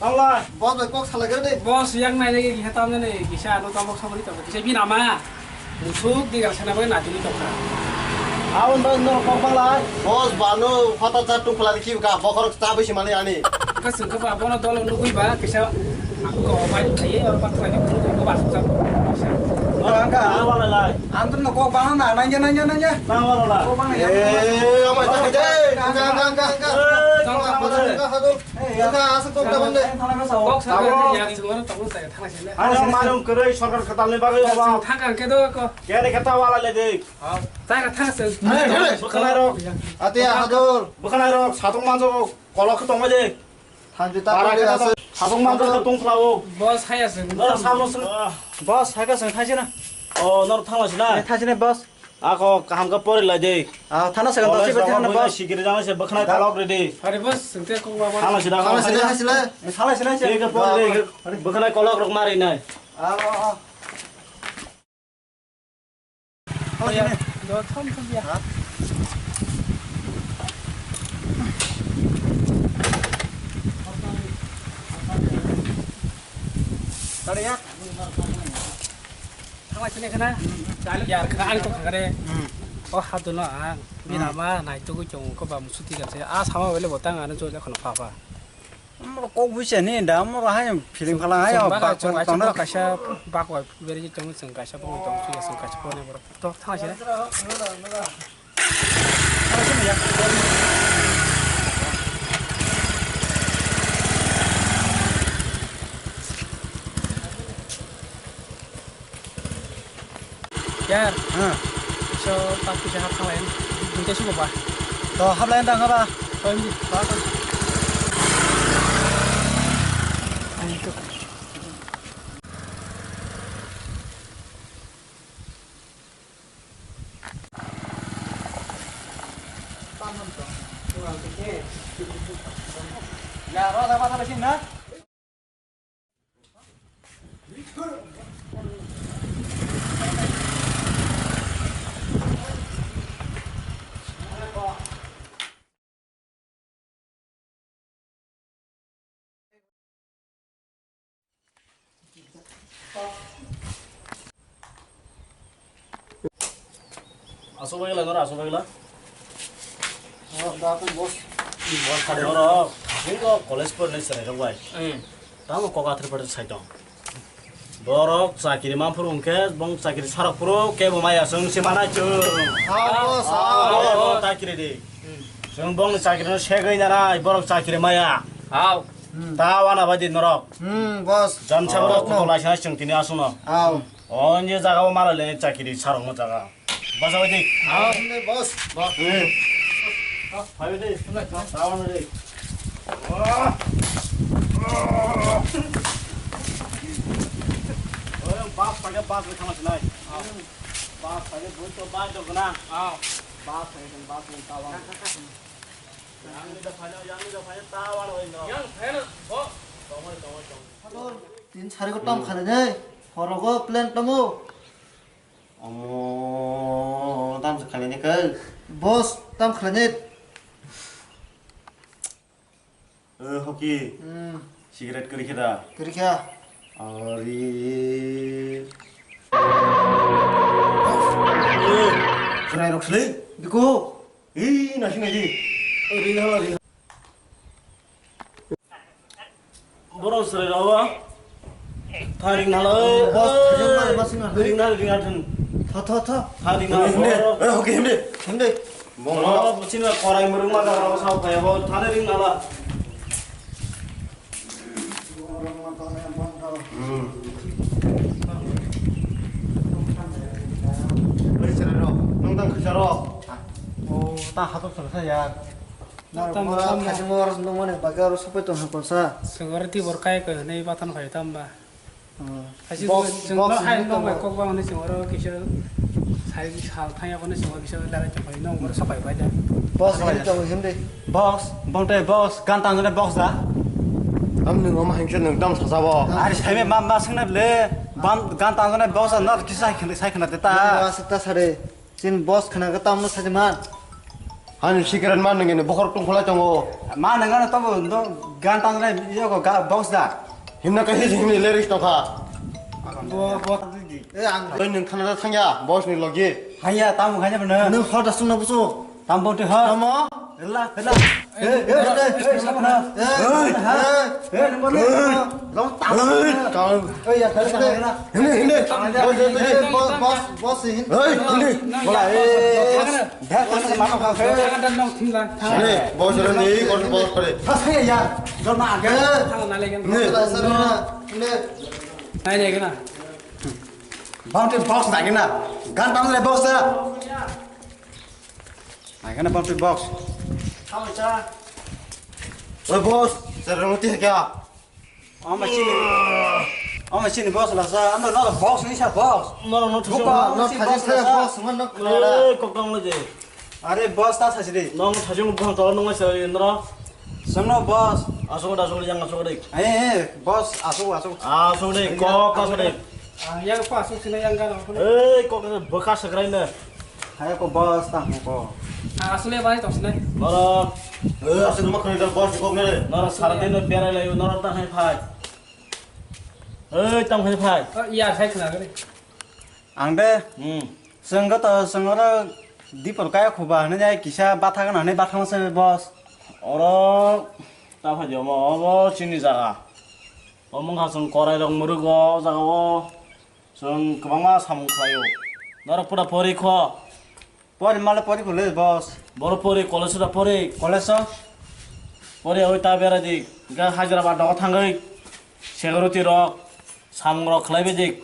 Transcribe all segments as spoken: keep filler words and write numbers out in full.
Tangla. Boss bai kok salai gana de. Boss yang nai lagi kita mana nih? Bisa anu tabok sabari tabok. Bisa bina ma. Musuk di gang sana bai nadi ni tokha. Aun bai nor kok bang lai. Boss banu hota cha tu pula ki ka bokhor cha bai simani ani. Ka sengka ba bono dolo nugui ba kisa. Ko bai ai or pa tu ani ko ba sa. Angka. Tangla lai. Antum no kok bang na nanya nanya nanya. Tangla lai. Kok bang ya. Eh, amai ta de. Angka angka angka. Tangla lai. Kok sa ya sengoro tokno sa thang sini. Ano manung kwrwi sorkar kwtalni bagwi obo. Thang khe do ko. Kene khe ta wala le de. Thang thang se. Bwkhanai rok. Ate hadur. Bwkhanai rok satung manjo kolok khe tongma de. Thang ta. Para khe ta satung manjo tong phlao. Boss hai ase. Nor samno sung. Boss hai ka sung thang sini. O nor thang sini. Thang sini boss. Ako kaham khe pori lai de. Ah, thana se kan College tasi bati rok thana bui boss. Sikiri jana se bwkhanai kolok redi. Hari boss sengte kok ba. Thana sida. Thana sida hasile. Thana sida. Ke pori de bwkhanai kolok rok mari nai. Ah, ah, ah. Thana sida. Do thom thom ya. Ha? Tadi ya. Thangla sini khana. Yar khana ang to khare. O hadu no ang. Bina ma nai to gui chong ko ba musuti kan se. A sama bele botang ano jo le khana pha pha. Mo ko buise ni da mo ha film phala ha. Ba ka chong kaisa bak wa bere chong chong kaisa bak chong chong kaisa bone bor. To thangla sini. Yar. Ha. So, tak bisa hap kalain. Duita suka ba. To hap lain dang ba. To ini. Ayo. Asok bagila, nora asok bagila. Oh, da aku bos. Bos kade oro, ini kok college pernah serai rok bai. Hmm. Tamo kok athar pada sai tong. Borok chakiri manphuru hwnkhe bong chakiri sarok phuru kebo maya chwng se manai chwng. Abo sa. Abo chakiri di. Chwng bongni chakiri no segwi nanai borok chakiri maya. Hao. Ta wana bai di norok. Hmm, boss. Jamsa borok no. Koto laisana chwng tini aswkno. Hao. Onje jaga o malai le chakiri sarok no jaga. Basa bai di. Ah, ini bos. Bos. Eh. Hai di. Tawan di. Bas pakai bas ke sama silai. Bas pakai bus to bas to kena. Bas pakai bas ke tawan. Yang ini dah banyak, yang ini dah banyak tawan. Yang banyak, bo. Tawan, tawan, tawan. Tin sari ko tam khale ne. Horogo plan tamu. Omo, tam se khlainai khe? Boss, tam khlainai. Eh, Hoki. Hmm. Cigarette kwrwi khe da? Kwrwi kha. Ari. Eh, chwrai rok sli? Biko. Ih, nasi nasi. Ring hala, ring. Borok chwrai rok ba. Tha ring hala, eh, boss, eh, thajak bai, boss, ring hala, ring hala thun. Tha, tha, tha. Tha ring hala, himde, borok. Eh, okay, himde. Himde. Borok, sini korai murung ma dagra sa phai bo, thani ring hala. Hmm. Oi, chwrai rok, nung tang khisa rok. Oh, ta hatok sa ya. Tamo, tamo, tamo. Khasing oro nung mani bagwi oro sopai tong ha konsa. Sengori tibor kai ko nei batan phai tamba. Hmm. Kaisa box, chwng box no hai hinwi nong bai tongo. Kok bang hinwi chwng oro kisa sai sal thang ya kono chwng oro kisa larai tong phai nong oro sopai bai da. Box hinwi tongo himdi. Box, bong tei box, gan tang jone box da. Tam nung ma hingse nung tam sasa bo. Ari sai me ma ma sing na ble. Bam gan tang jone box da no kisa sai khna te ta. Nung ma sik ta sare. Chini boss khna khe tamno sachi man. Hani secret man nungni bokhorok tongkholai tongo. Ma nangano tobo no gan tangnai yoko ga boss da. Himna kaisa himni lyrics tongkha. Bo, bo. Eh, ang. Tei nung thana thangya boss ni logi. Hanya tamu hanya bana. Nung hot asung na busu. Tam bo te ha. Tamo. Hela, hela. Eh, eh, eh, eh, eh, sabana. Eh, eh, eh, eh, number. Eh, lo tam. Eh, tam. Eh, ya, hela, hela. Hindi, hindi. Boss, boss, boss, boss, hindi. Eh, hindi. Bola, eh. Dah, dah, dah, mana kau? Hindi, boss, hindi, boss, boss, pare. Pas ya, ya. Jor na aga. Hindi. Hindi. Nai, nai, kena. Bounty box na kena. Gan tam le boss ya. Ai, kana box, box. Oi, boss, sir, roti hai kya? Ama chini. Ama chini boss la sa, ama no box ni sa box. No, no, no, buka, no, no, si thajin boss la sa, sa. Boss, man, no, no. Eh, kok tang le je. Are boss ta sa chini. No, thajin boss ta no sa indra. Sengno boss. Asok da, asok yang asok de. Eh, eh, boss, asok, asok. Asok de, kok asok de. Ah, yang pa asok sini yang kan. Eh, kok baka sakrai na. Hai ko boss ta ko. Ah, asli bai to asli. Norok. Eh, asli ma khani boss ko mere. Norok sara din berai lai norok ta hai phai. Eh, tam hai phai. Oh, iya, hai khna gari. Ang de. Hmm. Senggo to sengoro dipor kaya khuba hane jai kisa batha gana hane batha masa boss. Oro ta phai jomo obo chini jaga. Omo kha song korai rok muruk o jaga o. Chwng kwbangma samung khlaio. Norok pura pori kho. Pori male pori khole boss. Boro pori college da pori. College o? Pori oi ta bera di. Ga hajra ba dogo thangoi. Security rok samung rok khlai be dik.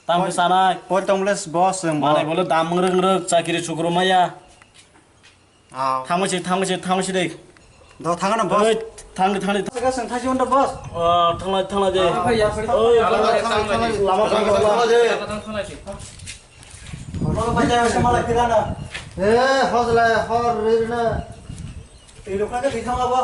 Tam pori, sanai. Pori tong les boss chwng bo. Manai bole dam rwng rwng chakiri chukru maya. Aw. Thangwi se, thangwi se, thangwi se de. Do thangano boss. Oi, thangdi, thangdi. Thangwi se, thangwi se, boss. Ah, thanglai, thanglai de. Ah, ya, sorry. Oi, thanglai, thanglai, thanglai. Lama thanglai, thanglai de. Thanglai, thanglai. Boss, bajai, bajai, mala kirana. Eh, hojla, hor, rina. Twi rok kha khe twi thang abo.